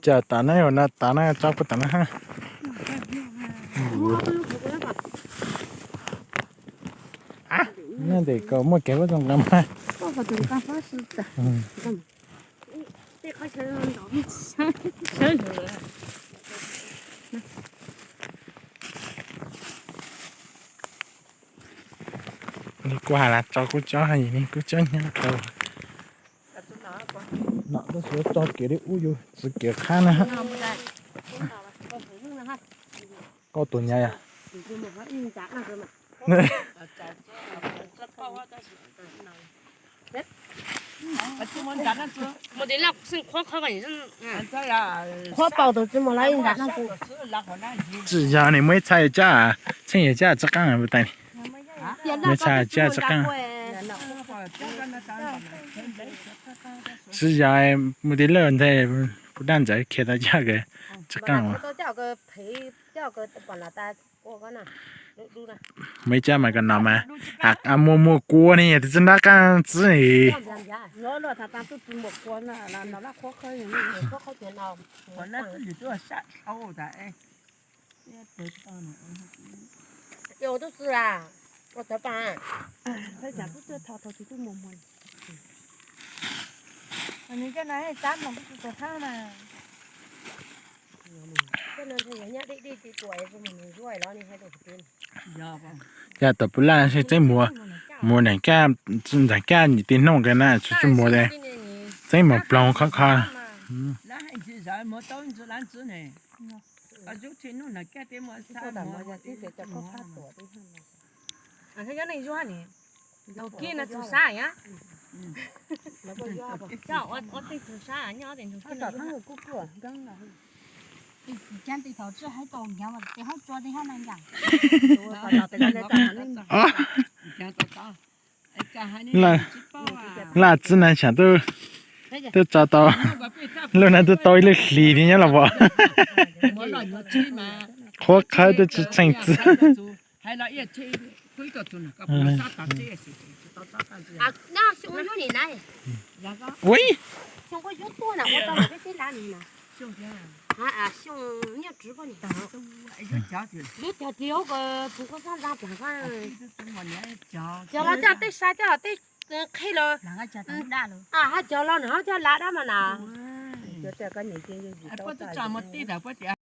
Cas tas na, ua no tas na, tso puag tas na ha. Nyob ntawm ko muaj kev ua zoo nqa mas. Kuv has las tso kub cob ha, yim ni kub cob nyob tau. Nom tab sis tso kev li ub yus txwv kev qhab na. Koj tus nyav yom. Tsis yog ni, muaj ib txha yuav cab, txheej yuav cab tsis qaab puas tas ni. Muaj ib txha cab tsis qaab. Tsis yog, mus tiv lawj ntag, kuv daj ntawd khiav tau cab tsis qaab. Muaj ib cab mas koj no mas, muaj muaj kua ni yog tis txij nrab qaab txwb ni. Yog tom puv laj tseeb muag, muag nram kaj, nram kaj nim tig noog ka na tsis tsis muag, tseeb muag ploog khov kho. Laj txwb na tsam twb tso tau, lub na twb tau ib lub hlis li nyob los pom. Qhuab qhawb twb tsis tsheej txwv. Ui, cog los coj tej sab coj tej qhij los, hab cog los nws ho coj lav dab mas na.